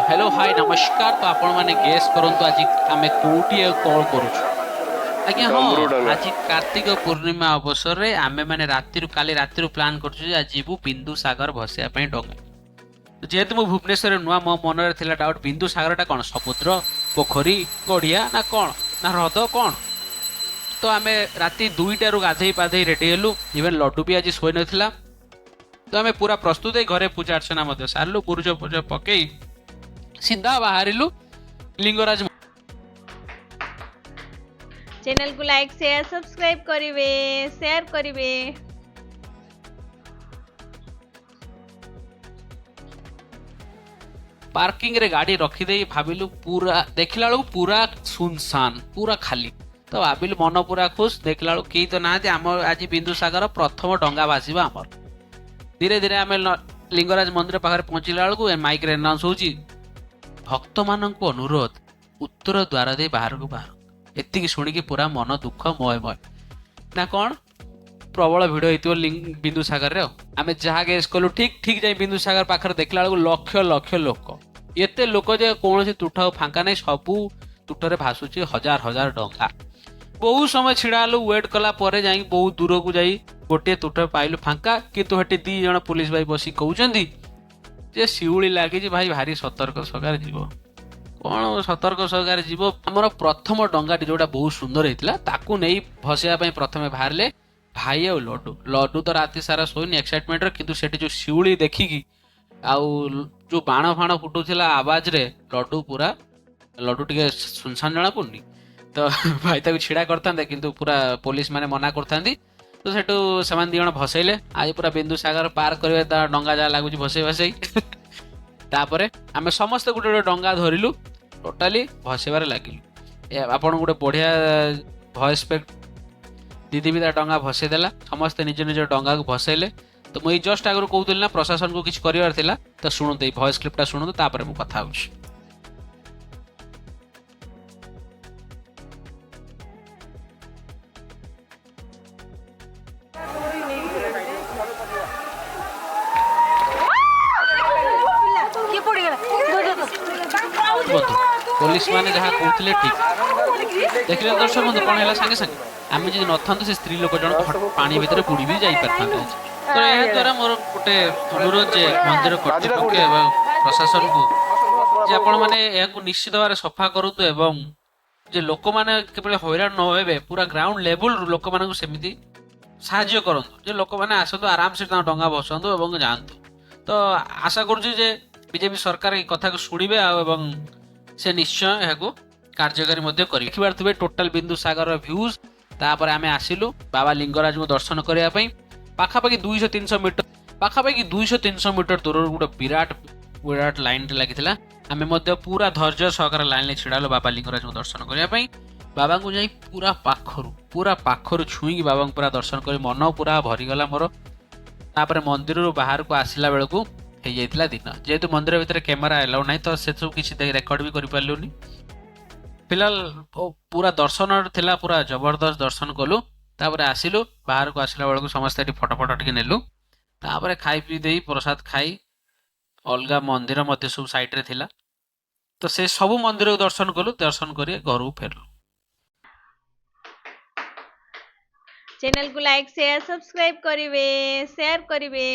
Hello, high, ନମସ୍କାର। ତ ଆପଣମାନେ ଗେସ୍ କରନ୍ତୁ, ଆଜି ଆମେ କୋଉଠି ଆଉ କ'ଣ କରୁଛୁ? ଆଜ୍ଞା ହଁ। ଡମ୍ବୁରୁ ଡଙ୍ଗା। ଆଜି କାର୍ତ୍ତିକ ପୂର୍ଣ୍ଣିମା ଅବସରରେ ଆମେମାନେ ରାତିରୁ, କାଲି ରାତିରୁ ପ୍ଲାନ୍ କରୁଛୁ ଯେ ଆଜି ଯିବୁ ବିନ୍ଦୁ ସାଗର ଭସେଇବା ପାଇଁ ଡଙ୍ଗା। ଯେହେତୁ ମୁଁ ଭୁବନେଶ୍ୱରରେ ନୂଆ, ମୋ ମନରେ ଥିଲା ଡାଉଟ୍, ବିନ୍ଦୁ ସାଗରଟା କ'ଣ? ସମୁଦ୍ର, ପୋଖରୀ, ଗଡ଼ିଆ ନା କ'ଣ ନା ହ୍ରଦ କ'ଣ? ତ ଆମେ ରାତି 2ଟାରୁ ଗାଧେଇ ପାଧେଇ ରେଡି ହେଲୁ। ଇଭେନ୍ ଲଡୁ ବି ଆଜି ଶୋଇନଥିଲା। ତ ଆମେ ପୁରା ପ୍ରସ୍ତୁତ ହେଇ ଘରେ ପୂଜା ଅର୍ଚ୍ଚନା ମଧ୍ୟ ସାରିଲୁ। ମୁରୁଜ ଫୁରୁଜ ପକେଇ ସିଧା ବାହାରିଲୁ ଲିଙ୍ଗରାଜ ଚ୍ୟାନେଲକୁ ଲାଇକ୍, ସେୟାର, ସବସ୍କ୍ରାଇବ୍ କରିବେ, ସେୟାର କରିବେ। ପାର୍କିଂରେ ଗାଡ଼ି ରଖିଦେଇ ଭାବିଲୁ, ପୁରା ଦେଖିଲା ବେଳକୁ ପୁରା ସୁନସାନ, ପୁରା ଖାଲି। ତ ଭାବିଲୁ, ମନ ପୁରା ଖୁସ, ଦେଖିଲା ବେଳକୁ କେହି ତ ନାହାନ୍ତି। ଆମ ଆଜି ବିନ୍ଦୁସାଗର ପ୍ରଥମ ଡଙ୍ଗା ଭାସିବ ଆମର। ଧୀରେ ଧୀରେ ଆମେ ଲିଙ୍ଗରାଜ ମନ୍ଦିର ପାଖରେ ପହଞ୍ଚିଲା ବେଳକୁ ଏ ମାଇକରେ ଆନାଉନ୍ସ ହଉଛି, ଭକ୍ତମାନଙ୍କୁ ଅନୁରୋଧ, ଉତ୍ତର ଦ୍ୱାର ଦେଇ ବାହାରକୁ ବାହାର। ଏତିକି ଶୁଣିକି ପୁରା ମନ ଦୁଃଖ ମୟ ମୟ ନା କ'ଣ, ପ୍ରବଳ ଭିଡ଼ ହେଇଥିବ ବିନ୍ଦୁସାଗରରେ। ଆଉ ଆମେ ଯାହା ଗେସ୍ କଲୁ ଠିକ। ଠିକ ଯାଇ ବିନ୍ଦୁସାଗର ପାଖରେ ଦେଖିଲା ବେଳକୁ ଲକ୍ଷ ଲକ୍ଷ ଲୋକ। ଏତେ ଲୋକ ଯେ କୌଣସି ତୁଠ ଆଉ ଫାଙ୍କା ନାହିଁ, ସବୁ ତୁଠରେ ଭାସୁଛି ହଜାର ହଜାର ଡଙ୍ଗା। ବହୁତ ସମୟ ଛିଡ଼ା ହେଲୁ। ୱେଟ୍ କଲା ପରେ ଯାଇକି ବହୁତ ଦୂରକୁ ଯାଇ ଗୋଟିଏ ତୁଠ ପାଇଲୁ ଫାଙ୍କା। କିନ୍ତୁ ସେଠି ଦି ଜଣ ପୋଲିସ ଭାଇ ବସି କହୁଛନ୍ତି ଯେ ଶିଉଳି ଲାଗିଛି ଭାଇ, ଭାରି ସତର୍କ ସହକାରେ ଯିବ। କ'ଣ ସତର୍କ ସହକାରେ ଯିବ? ଆମର ପ୍ରଥମ ଡଙ୍ଗାଟି ଯୋଉଟା ବହୁତ ସୁନ୍ଦର ହେଇଥିଲା, ତାକୁ ନେଇ ଭସେଇବା ପାଇଁ ପ୍ରଥମେ ବାହାରିଲେ ଭାଇ ଆଉ ଲଡୁ। ଲଡୁ ତ ରାତି ସାରା ଶୋଇନି ଏକ୍ସାଇଟମେଣ୍ଟରେ। କିନ୍ତୁ ସେଠି ଯୋଉ ଶିଉଳି ଦେଖିକି ଆଉ ଯୋଉ ବାଣ ଫାଣ ଫୁଟୁଥିଲା ଆବାଜରେ, ଲଡୁ ପୁରା, ଲଡୁ ଟିକେ ସୁନସାନ ଜଣା ପଡୁନି। ତ ଭାଇ ତାକୁ ଛିଡ଼ା କରିଥାନ୍ତେ, କିନ୍ତୁ ପୁରା ପୋଲିସ ମାନେ ମନା କରିଥାନ୍ତି। ତ ସେଠୁ ସେମାନେ ଦି ଜଣ ଭସେଇଲେ। ଆଜି ପୁରା ବିନ୍ଦୁ ସାଗର ପାର କରିବେ ତା ଡଙ୍ଗା, ଯାହା ଲାଗୁଛି ଭସେଇ ଭସେଇ। ତାପରେ ଆମେ ସମସ୍ତେ ଗୋଟେ ଗୋଟେ ଡଙ୍ଗା ଧରିଲୁ, ଟୋଟାଲି ଭସେଇବାରେ ଲାଗିଲୁ। ଏ ଆପଣଙ୍କୁ ଗୋଟେ ବଢିଆ ଭଏସ ପେକ୍। ଦିଦି ବି ତା ଡଙ୍ଗା ଭସେଇ ଦେଲା। ସମସ୍ତେ ନିଜ ନିଜ ଡଙ୍ଗାକୁ ଭସେଇଲେ। ତ ମୁଁ ଏଇ ଜଷ୍ଟ ଆଗରୁ କହୁଥିଲି ନା, ପ୍ରଶାସନକୁ କିଛି କରିବାର ଥିଲା। ତ ଶୁଣନ୍ତୁ, ଏଇ ଭଏସ କ୍ଲିପଟା ଶୁଣନ୍ତୁ, ତାପରେ ମୁଁ କଥା ହଉଛି। କିଏ ପଡିଗଲା? ବନ୍ଧୁ, ପୋଲିସ ମାନେ ଯାହା କହୁଥିଲେ ଠିକ। ଦେଖିଲେ ଦର୍ଶକ ବନ୍ଧୁ, କଣ ହେଲା ସାଙ୍ଗେ ସାଙ୍ଗେ? ଆମେ ଯଦି ନଥାନ୍ତୁ, ସେ ସ୍ତ୍ରୀ ଲୋକ ଜଣକ ପାଣି ଭିତରେ ବୁଡି ବି ଯାଇପାରିଥାନ୍ତେ ଆଜି। ତ ଏହା ଦ୍ୱାରା ମୋର ଗୋଟେ ଅନୁରୋଧ ଯେ ମନ୍ଦିର କର୍ତ୍ତୃପକ୍ଷ ଏବଂ ପ୍ରଶାସନକୁ ଯେ ଆପଣମାନେ ଏହାକୁ ନିଶ୍ଚିତ ଭାବରେ ସଫା କରନ୍ତୁ ଏବଂ ଯେ ଲୋକମାନେ କିଭଳି ହଇରାଣ ନ ହେବେ, ପୁରା ଗ୍ରାଉଣ୍ଡ ଲେଭେଲରୁ ଲୋକମାନଙ୍କୁ ସେମିତି ସାହାଯ୍ୟ କରନ୍ତୁ ଯେ ଲୋକମାନେ ଆସନ୍ତୁ, ଆରାମସେ ତାଙ୍କ ଡଙ୍ଗା ବସନ୍ତୁ ଏବଂ ଯାଆନ୍ତୁ। ତ ଆଶା କରୁଛି ଯେ ବିଜେପି ସରକାର ଏଇ କଥାକୁ ଶୁଣିବେ ଆଉ ଏବଂ ସେ ନିଶ୍ଚୟ ଏହାକୁ କାର୍ଯ୍ୟକାରୀ ମଧ୍ୟ କରିବେ। ଦେଖିପାରୁଥିବେ ଟୋଟାଲ ବିନ୍ଦୁ ସାଗରର ଭ୍ୟୁଜ୍। ତାପରେ ଆମେ ଆସିଲୁ ବାବା ଲିଙ୍ଗରାଜଙ୍କୁ ଦର୍ଶନ କରିବା ପାଇଁ। ପାଖାପାଖି 200-300 ମିଟର, ପାଖାପାଖି 200-300 ମିଟର ଦୂରରୁ ଗୋଟେ ବିରାଟ ବିରାଟ ଲାଇନଟେ ଲାଗିଥିଲା। ଆମେ ମଧ୍ୟ ପୁରା ଧୈର୍ଯ୍ୟ ସହକାରେ ଲାଇନରେ ଛିଡ଼ା ହେଲୁ ବାବା ଲିଙ୍ଗରାଜଙ୍କୁ ଦର୍ଶନ କରିବା ପାଇଁ। ବାବାଙ୍କୁ ଯାଇ ପୁରା ପାଖରୁ ଛୁଇଁକି ବାବାଙ୍କୁ ପୁରା ଦର୍ଶନ କରି ମନ ପୁରା ଭରିଗଲା ମୋର। ତାପରେ ମନ୍ଦିରରୁ ବାହାରକୁ ଆସିଲା ବେଳକୁ ହେଇଯାଇଥିଲା ଦିନ। ଯେହେତୁ ମନ୍ଦିର ଭିତରେ କ୍ୟାମେରା ଏଲାଉ ନାହିଁ, ତ ସେସବୁ କିଛି ରେକର୍ଡ ବି କରିପାରିଲୁନି। ଫିଲହାଲ ପୁରା ଦର୍ଶନ ଥିଲା, ପୁରା ଜବରଦସ୍ତ ଦର୍ଶନ କଲୁ। ତାପରେ ଆସିଲୁ। ବାହାରକୁ ଆସିଲା ବେଳକୁ ସମସ୍ତେ ଏଠି ଫଟୋ ଫଟୋ ଟିକେ ନେଲୁ। ତାପରେ ଖାଇ ପିଇ ଦେଇ, ପ୍ରସାଦ ଖାଇ, ଅଲଗା ମନ୍ଦିର ମଧ୍ୟ ସବୁ ସାଇଡରେ ଥିଲା, ତ ସେ ସବୁ ମନ୍ଦିରକୁ ଦର୍ଶନ କଲୁ। ଦର୍ଶନ କରି ଘରକୁ ଫେରିଲୁ। ଚ୍ୟାନେଲକୁ ଲାଇକ୍, ସେୟାର, ସବସ୍କ୍ରାଇବ୍ କରିବେ, ସେୟାର କରିବେ।